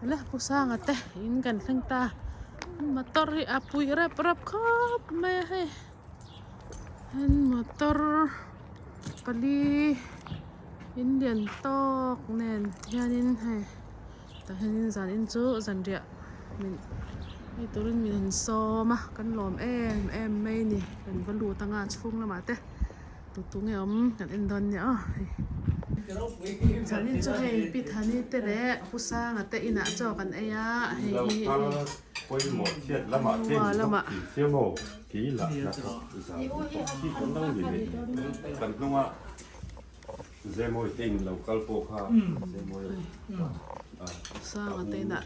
Le Pu Sanga te in kan thleng ta motor hi a pui rep rep khawp mai a hei tin motor pali in lian tawk nen hianin hei tah hianin zanin chu zanriah min hei turin min han sawm a kan lawm em em mai a ni kan va lut anga chhung lamah te. Tu tu nge awm kan en dawn nia aw hei zanin chu hei pi Thani te leh Pu Sanga te inah chaw kan ei a hei hi hei nua lamah Sanga te inah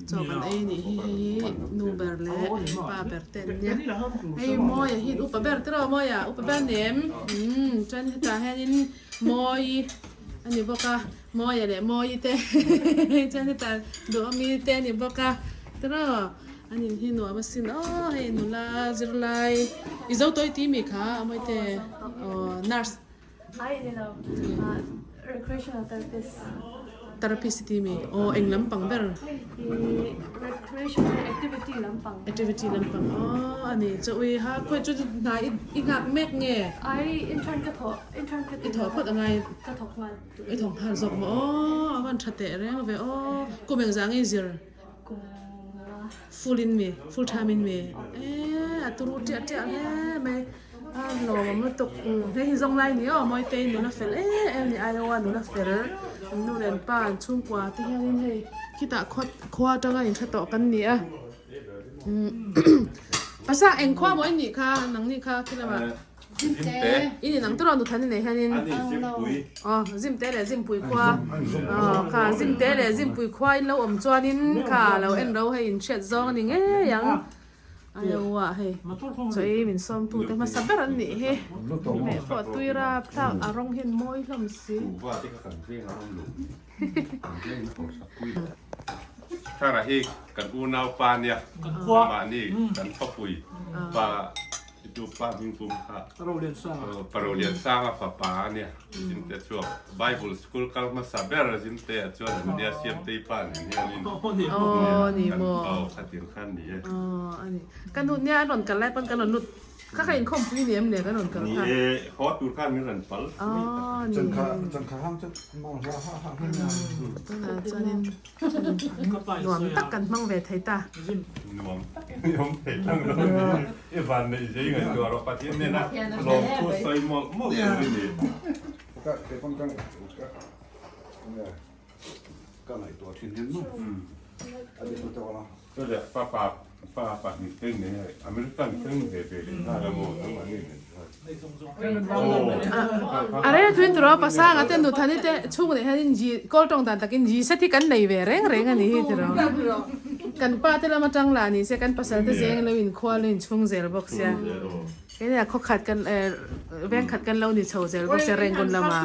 chaw kan ei anih hi hei hi nu ber leh pa ber te an nia hei Mawia hi upa ber tiraw Mawia upa ber ni em umm chuan hetah hianin Mawii a ni bawk a Mawia leh Mawii te chuan hetah Duhawmi te a ni bawk a tiraw an in hi nuam asin aw hei nula zirlai i zo tawi ti mi kha a Mawite aw nurse. Ai ni lo recreational therapist. Therapist i ti mi? Aw eng lampang ber? I recreational activity lampang. Activity lampang aw a ni chu ui ha khawi chu hna i nghak mek nge? Ai intern ka thawh intern ka I thawh phawt a ngai. Ka thawk nghal. I thawk nghal zawk maw aw a van tha teh reng ve aw kum engzah nge i zir? Kum nga. Full in mi? Full time in mi? Eee a turu tiah tiah hle mai. A lawmawm lutuk hei hi zawng lai ni aw Mawitei nula fel em em ni Iowa nula fel an nu leh an pa an chhungkua te hianin hei khitah khaw khua atanga in hre tawh kan ni a pasang eng khua maw in nih kha nang nih kha khi lamah in inang tawh nuthan i nei hianin aw Zimte leh Zimpui khua aw kha Zimte leh Zimpui khua in lo awm chuanin kha lo en ro hei in hriat zawng a ni ngei ang. Iowa hei chaw ei min sawm tu te hmasa ber an nih hi hmeh pawh tui rap thlak a rawng hian mawi hlawm si. Thara hi kan unau pa nia mahni kan khawpui pa Itu pa hming pum kha Parolian Sanga fapa a nia Zimte chuak Bible school kal hmasa ber Zimte ah chuan an nia Siamtei pa nen hianin kan aw khatin khan ni e. Ka nu nia an rawn kal lai pawn kan rawn lut kha kha inkhawmpui ni em le kan rawn kal kha. Ni e haw tur khan min rawn pal mai tak a. Tunah chuanin Nuam tak kan hmang ve thei ta. Nuam tak in i awm thei tlang lo ni. I van neih zei ngaihtuah rawh Pathian nena lawmthu sawi mawlh mawlh tur i ni. Chuleh pa pa pahnih te nei a, American thleng ve ve leh nghal a maw nangmah ni nen chuan. A rel thuin tur a pasanga te nuthani te chhung leh hianin ji kawl tawng dan takin ji set hi kan nei ve reng reng a ni hi tiraw. Kan pa te lam atang lah ni se kan pasal te zeng lo in khua lo in chhung zel bawk sia. Kei nia khaw khat kan veng khat kan lo ni chho zel bawk sia Rangoon lama.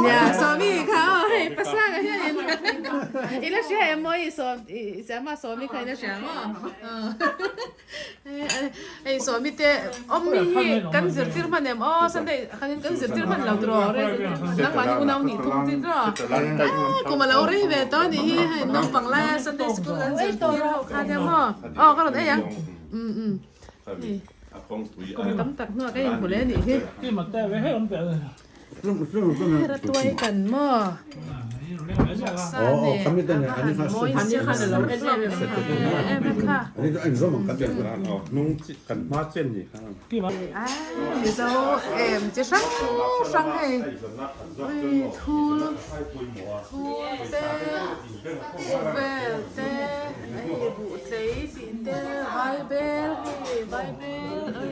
Nia Sawmi kha aw hei pasanga hianin i la hria em maw i Sawm i Siama Sawmi kha i la hria maw hei Sawmi te awmmi hi kan zirtir hman em aw Sunday khanin kan zirtir hman lo tiraw nangmahni unau nih thung tir tiraw kum a lo rei ve tawh anih hi hei naupang laia Sunday school kan zirtir ho kha nia maw aw ka rawn ei ang um um. Kum tam tak hnuah ka inhmu leh anih hi. Ratuai kan maw? Sa nen a va han mawi siam hlawm em em kha. Mizo em chi hrang hrang hei ui thul thul te vel te hei buhtlei tih te vaibel hei vaibel ui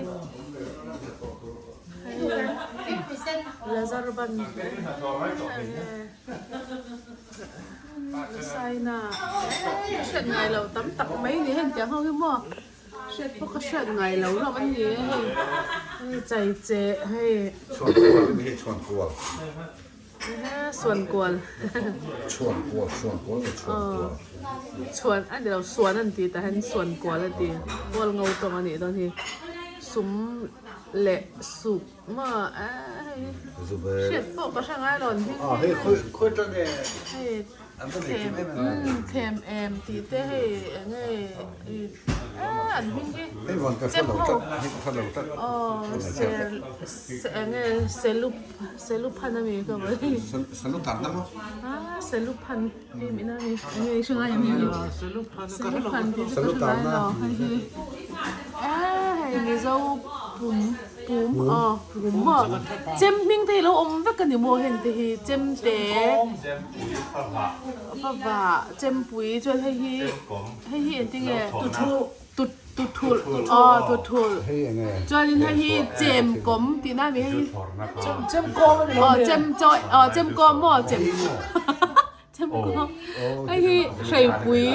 hei lazar ban saina hriat ngai loh tam tak mai ni heng tiang ho hi maw hriat pawh ka hriat ngai lo hlawm an ni e hei hei chai cheh hei. Suan kual. Chhuan kual, chhuan kual nge chhuan kual? Chhuan a ni lo, suan an ti tah hian suan kual a ti. Kual ngo tawng a nih dawn hi. Sum leh suk maw a hei. hei hriat pawh ka hre ngai lo an hming hi hei thlem thlem em tih te hei eng nge an hming hi chem ho aw ser eng nge selup seluphan ami ka vawi seluphan hei min ami eng nge i hre ngai em hei seluphan tih chu ka hre ngai lo hei hi hei mizo pum pum aw pum maw chem hming te hi lo awm vek a ni maw heng te hi chem te favah chempui chuan hei hi hei hi engtin nge tut tuthulh aw tuthulh chuanin hei hi chemkawm tihna a ni hei hi aw chemchawi aw chemkawm maw chem chemkawm hei hi hreipui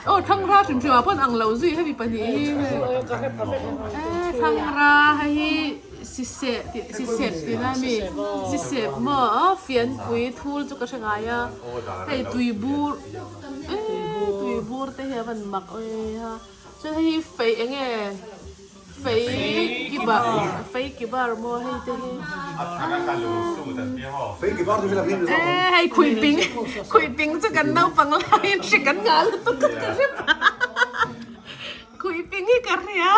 aw thangra hrim hrim ah pawh an ang lo zui hemi pahnih hi hei thangra hei hi siseh tih sisep tihna a mi sisep maw aw fianpui thul chu ka hre ngai a hei tuibur. Eee tui bur te hi a van mak awii ha chuan hei hi fei eng nge fei kibar fei kibar maw hei te hi eee hei khui ping khui ping chu kan naupang laiin hri kan nghah lutuk ka ka hre pah khui ping hi ka hria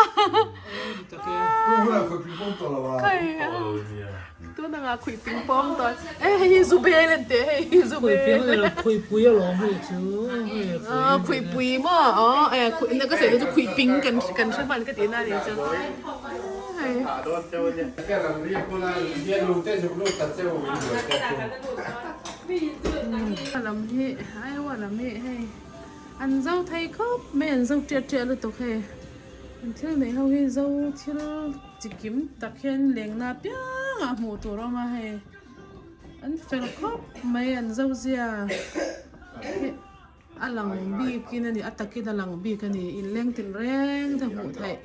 Tun anga khui ping pawm tawn e hei hi zu bel an tih hei hi zu bel. Khui ping leh khui pui alawm hei chu hei khui khui pui maw aw e khui na ka sawi chu khui ping kan kan hre hman ka tih na ni chu hei. Lam hi Iowa lam hi hei an zo thei khawp mai an zo tiat tiat lutuk hei. An thil neih ho hi zo thil chi kim tak hian lengna apiang ah hmuh tur a awm a hei an fel khawp mai an zo zia hi a lang bik in a ni a takin a lang bik a ni inleng tin reng te hmuh theih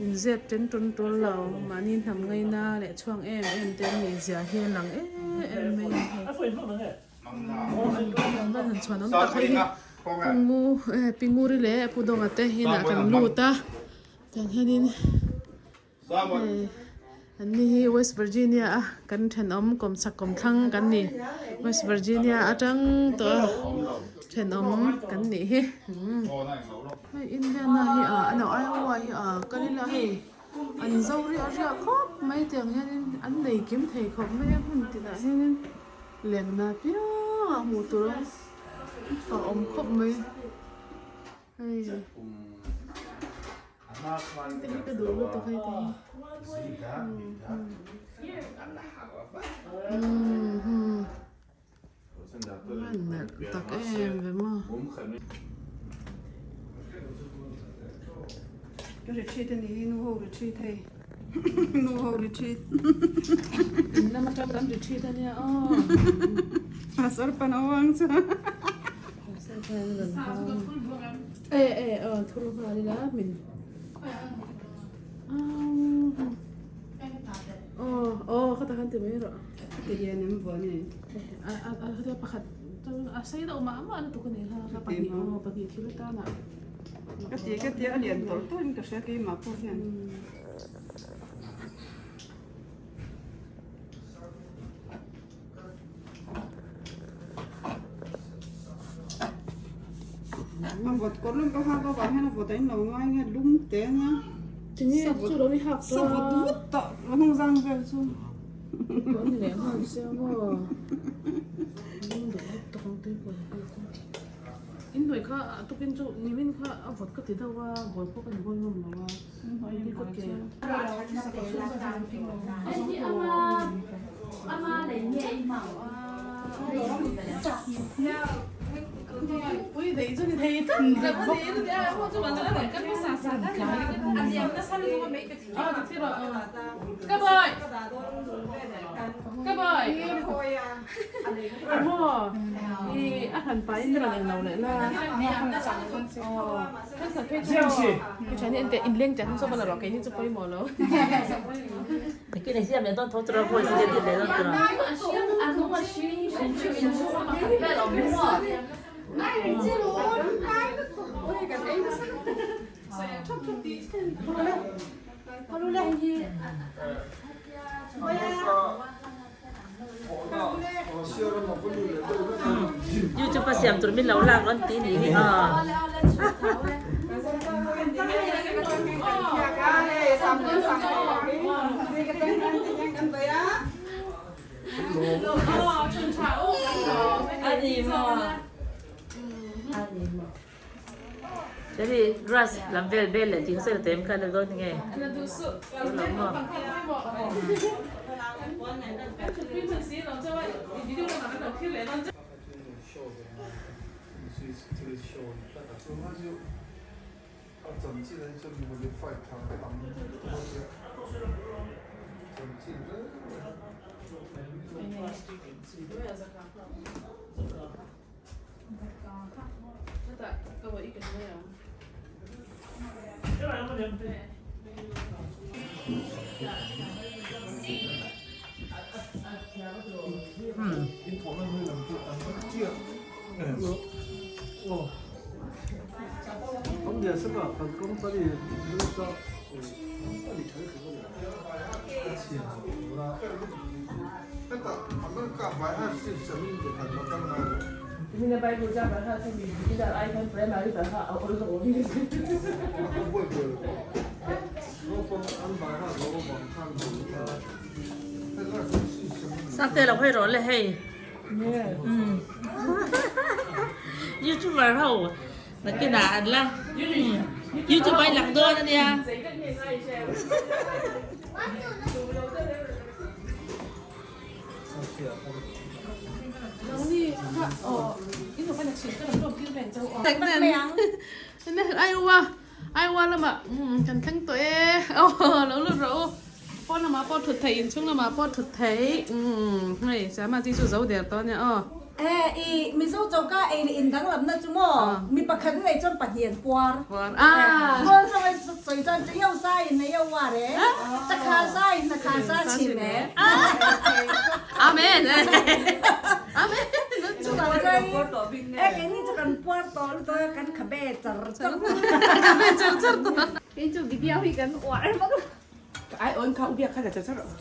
inzep ten tawn tul lo mahni hnam ngaina leh chhuang em em te an nih zia hi a lang em em mai a ni hei. An va han chhuan awm tak hei hi Pungu eh Pinguri leh Pu Dawnga te inah kan lut a tiang hianin hei an ni hi West Virginia a kan thenawm kawmchhak kawmthlang kan ni West Virginia atang tawh a thenawm kan nih hi hei Indiana hi ah a no Iowa hi ah kal ila hei an zo riah riah khawp mai tiang hianin an nei kim thei khawp mai a hmun tinah hianin. Lengna piangah hmuh tur a awm khawp mai hei te hi ka duh lutuk hei te hi a nalh tak em ve maw. Ka retreat a ni hi nu ho retreat hei. Nu ho retreat. In lam atang kan retreat a nia aw. Pastor pan awang chu. Pastor pan rawn hawng. E e aw thul nghal ila min. Aw aw ka ta khan ti mai rawh. Ti hian an vuah ni. A a a pakhat a sei deuh mah mah lutuk a ni kha ka pahnih aw pahnih thil atana. Ka ti ka tia a lian tawlh tawlhin ka hria keimah pawh hian. A vawt kawr lum ka hak avang hian a vawt a inlo ngai nge lum te ania. Tinge chu lo i hak Sa vawt vut tawh a hnung zang vel chu. Ka ni leh nghal sia maw. Lum duh vut tawk ang tui pawh ni phei chu. In hnuai kha a tukin chu nimin kha a vawt ka ti deuh a bawl pawh ka ni bawl ngam lo a ni ka ke. I a han pa in rawn englo leh la aw kan phei chu maw thian hi enteh inleng teh hmasa bala rawh keini chu pawimawh lo. YouTube a siam tur min lo lak an ti ni hi aw. Ani maw ani maw Tani grass lam vel bel leh tih kha tem kha la dawn nge lo maw. Sangte lo hawi rawh le hei. Youtuber ho nakinah an la YouTube ai lang dawn ania. Aiwa lamah kan thleng tawh e aw lo lut rawh u pawn lamah pawh thut theih inchhung lamah pawh thut theih hei Siama chi chu zo der tawh ania aw. Eh i Mizo choka ei leh in danglamna chu maw mi pakhat in ei chuan pahnih an puar. Puar a. Puar chuan ei sawi chuan chu yo sa in ei yo war e takha sa in takha sa chhim e. Amen. Amen. Chuvang chuan eh keini chu kan puar tawh lutuk a kan khabe char char. Khabe char char tawh. Kei chu video hi kan uar vak lo. Ka ai awn kha u biak kha la char char rawh.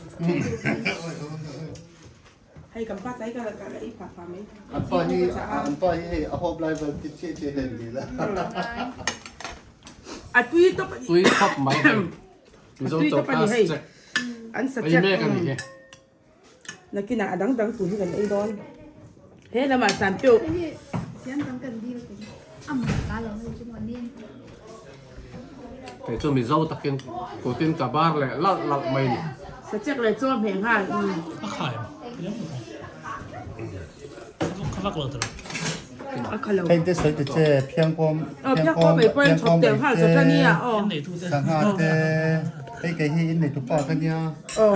Hei kan pa tlai ka la ka la ei phah phah mai. An pa hi an pa hi hei a hawp lai vel ti chiah chiah hian dil a. A tui tawp a ni. Tui khawp mai hei. Mizo A tui tawp a ni choka hei. check. An sa Ei check. mek a ni hi. Nakinah a dang dang tur hi kan ei dawn. He lamah san peuh. Kei chu Mizo takin kutin ka bar leh lalh lalh mai ni. Sachek leh chaw hmeh nghal. A khai ka vak lo tawh. A kha lo. Heng te sawi te che phiangkawm phiangkawm ei pawh in chhawp tel nghal zawk a nia aw. Sangha te hei kei hi in neitu pa ka nia. Aw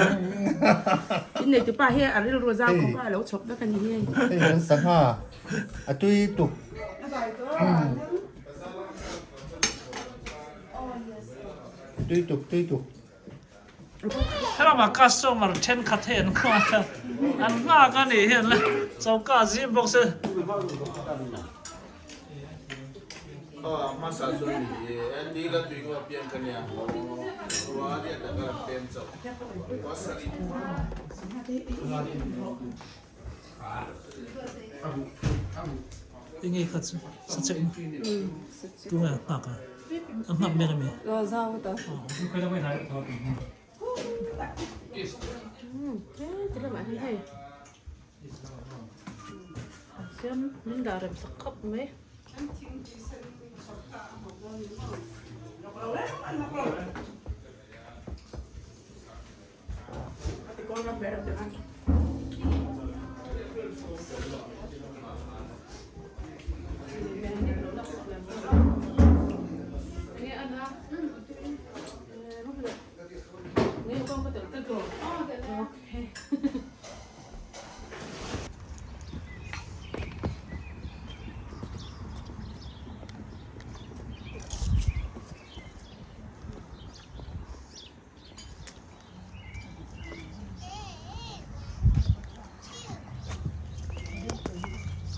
in neitu pa hi a rilru zau khawp a a lo chhawp vek a ni hi. Hei kan sangha a tui tuk. Tui tuk tui tuk. Helama customer thenkhat hi an nghak a, an nghak a nih hian le choka a zim bawk se. Enge kha chu sa chek maw? Tunge a nghak a? A nghak mek ami? Ti lamah hian hei siam min dah rem sak khawp mai.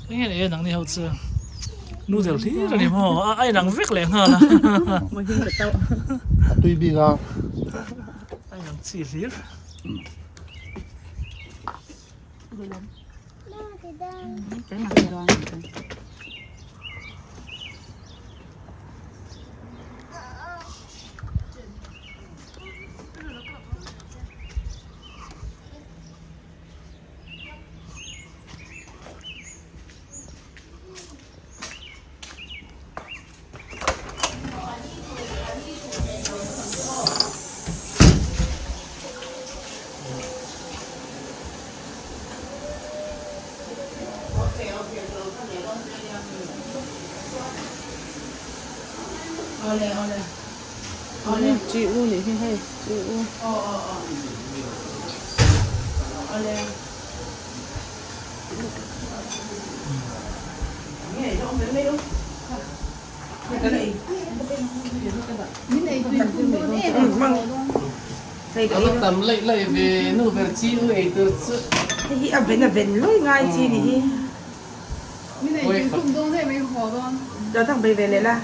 Enge ni e nangni ho chu noodle hlir a ni maw a a inang vek leh nghal a A tui bik a. A inang chi hlir. Chi u nih hi hei chi u. Tam laih laih ve nu ber chi u ei tur chu. Hei hi a ven a ven lawi ngai chi ni hi. Min ei tui khum dawn em ei haw dawn. Lo thang bei ve leh la.